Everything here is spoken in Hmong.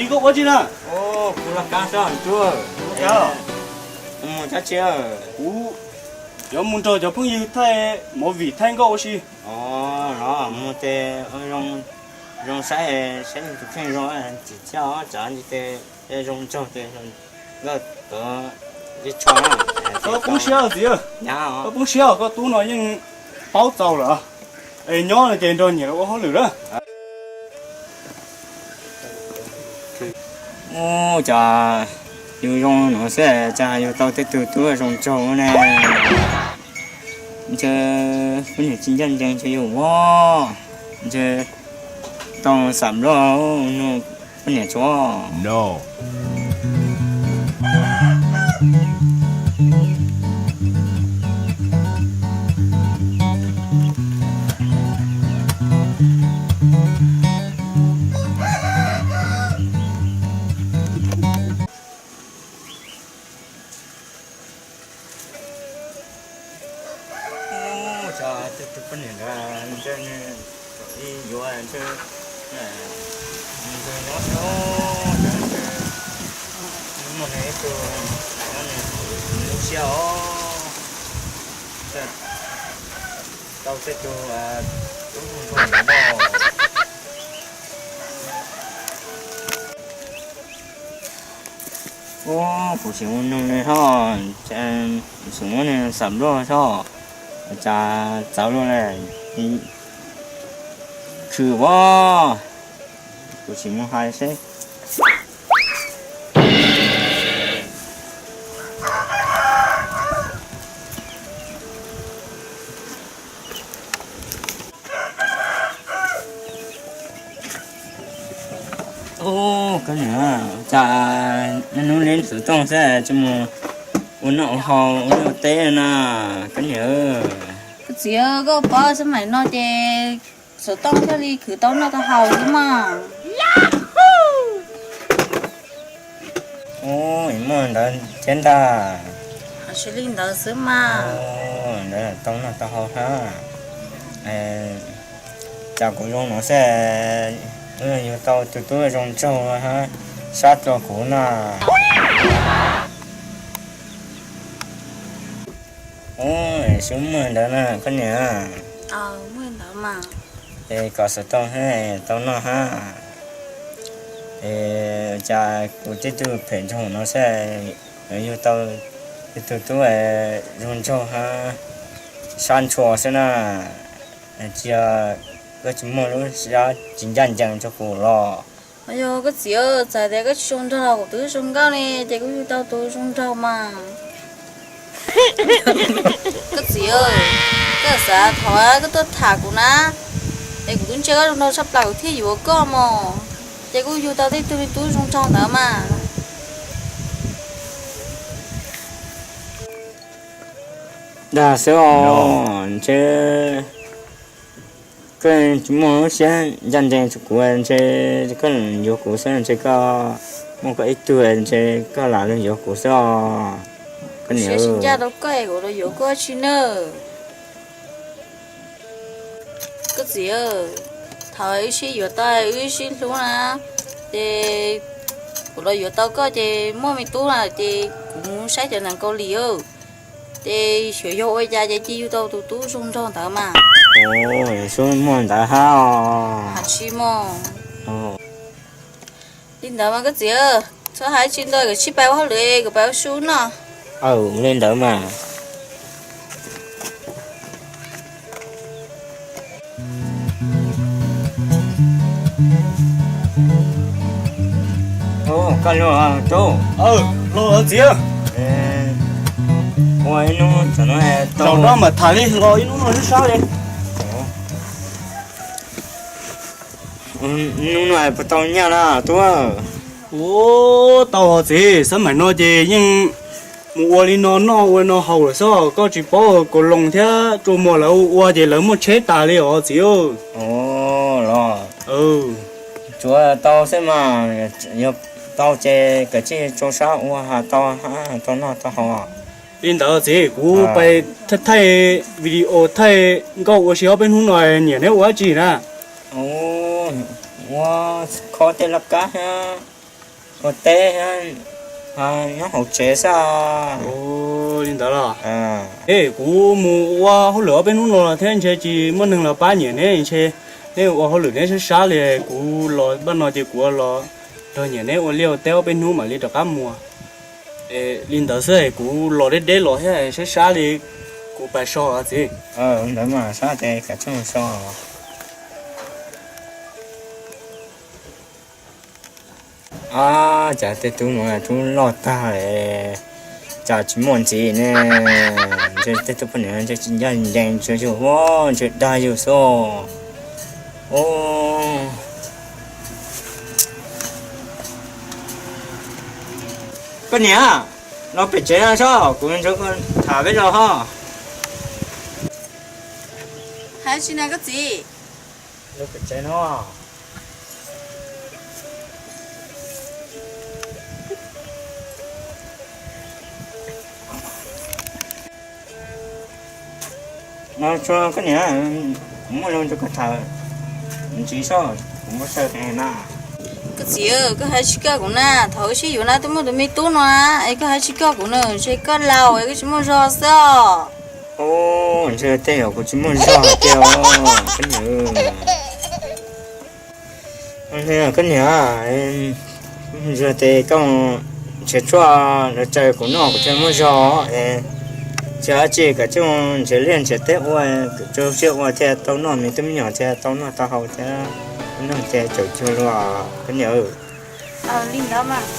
Koj ua tsi na? Kuv laj kab xwb tub. Mus dab tsi? Kuv yuav mus nrog cov phooj ywg thaij movie thaij nkauj ua si. Los mus ces zoo saib, saib tus kheej zoo, tsis txhob tsav ntsis tes zoo nraug ces nkauj tuav tsis tshua. Koj poob siab txiv, koj poob siab, koj tub no yeej paub txaus lawm. Es nyob no ces nrog niam ua hauj lwm lawm. Ub, cas yus zoo no xwb cas yus tau tej tug tub zoo nraug ne. Ntshe kuv niam tsis ncaj ncees ntshe yus ua, ntshe tau xam loj no kuv niam tsuav. Ub, cas tej tug poj niam ntawd ntshe nws ib yuav ntshe nws nyob xwb, cas ntshe muaj nws ib tug nyob nws lub siab os. Tau tej tug tub nrog nws noj. Ub, kuv tsis ua noog li hos, tsis muab nws xam luaj hos, cas txawv luaj li. Khwm as, kuv tsis mus hais seb. Ub, koj niam, cas niaj hnub li xov tooj xwb tsis mus ua noj ua haus ua liaj ua teb na, koj niam. Koj txiv, koj paub xab maim no ces xov tooj thiaj li khwv tau noj tau haus xwb mas. Ub, muaj ntawd thiab ntag. Hais li ntawd xwb mas. Ntawd tau noj tau haus hab. Cas kuv zoo no xwb, wb yuav tau tus tub zoo nraug hab, sab dlua kuv na. Ub, xyov muaj ntawd na koj niam. Es kom xov tooj hab tau noj hab. Es cas kuv tej tug phem nraug no xwb, yug tau tus tub zoo nraug hab, sab ntshua xwb na. Tsis yog koj tsis muaj lub sab tsis ncaj ncees rau kuv los? Yog koj txiv, txawm tias koj tsis zoo nraug los kuv twb zoo nkauj ne, ces kuv yug tau tus zoo nraug mas. Koj txiv, koj xav thov koj tuaj tham kuv na, es kuv twb ntsia koj zoo nraug tshaj plaws kuv thiaj yuav koj mog, ces kuv yug tau tej tug me tub zoo nraug ntawd mas. Dag xwb os, ntshe koj tsis muaj lub siab ncaj ncees rau kuv, ntshe koj yuav kuv xwb, ntshe koj muaj koj ib tug, ntshe koj lam yuav kuv xwb os. Koj niam, ncaj rau koj es kuv los yuav koj tsi nawb. Koj txiv, thaum wb sib yuav tau wb sib hlub na, ces kuv los yuav tau koj ces muaj me tub lawm ces kuv mus saib cov neeg Kaus Lim, ces xyov yog ua cas ces cia yug tau tus tub zoo nraug ntawd mas. Ub, muaj ntawd hab os. Hais tsis mog. Li ntawd mas koj txiv, txhob hais tsis ntau, koj cia li pais ua hauj lwm, kuv pais ua su noj. Aw, li ntawd mas. Koj los tub. Los txiv. Ua ib hnub tam no tau, zaum no mam tham li, los ib hnub no sib sab li. Hnub no puas tau nyaj na tub? Ua tau os txiv, xab maim no ces yeej mus ua li no noj ua no haus lawm xwb, koj tsis paub Kaus Loos thiab Tsuas Muas lawv ua ces lawv muaj tsheb tas li os txiv. Los tsuav tau xwb mas, yog tau ces kav tsij rau sab ua has tau, tau noj tau haus. Li ntawd txiv, kuv pais thaij video thaij nkauj ua si ob peb hnub no, niam neb ua dab tsi na? Ua khob tej laj kab thiab Ua teb nyob hauv tsev xwb. Li ntawd los, es kuv mus ua hauj lwm ob peb hnub no los thiab ntshe tsis muaj neeg los pab nyiam neb ntshe. Neb ua hauj lwm neb sab sab li, kuv los pab no ces kuv los nrog nyiam neb ua liaj ua teb ob peb hnub mam li rov qab mus. Li ntawd xwb, kuv los deb deb los thiab sab sab li, kuv pais so txiv. Ntawd mas sab ces kav tsij so. Cas tej tub no tub loj tag, cas tsis muaj ntxiv ne? Ntshe tej tub poj niam ntshe tsis ncaj ncees, ntshe yug ua ntshe dag yug xwb. Koj niam, los pem tsev no sob, kuv nrog koj tham peb zaug ho. Hais tsi na koj txiv? Los pem tsev no. Koj niam, kuv muaj lus nrog koj tham ntxiv sob, kuv muaj sij hawm na. Koj txiv, koj hais tsis koj kuv na, thaum wb sib yuav na twb muaj tus me tub no na, es koj hais tsis koj kuv na, ntshe koj laus es koj tsis muaj zog xwb os. Ntshe tej zaum kuv tsis muaj zog tiag os koj niam. Koj niam, ntsuag tes koj nrhiav tshuaj los tsaws kuv noj kuv thiaj muaj zog es tsis dab tsi, kav tsij nrhiav liaj nrhiav teb ua, tsuas ua thiaj tau noj, me tub me nyuam thiaj tau noj tau haus thiab, noj thiaj tsaus cuag luaj koj niam. Li ntawd mas.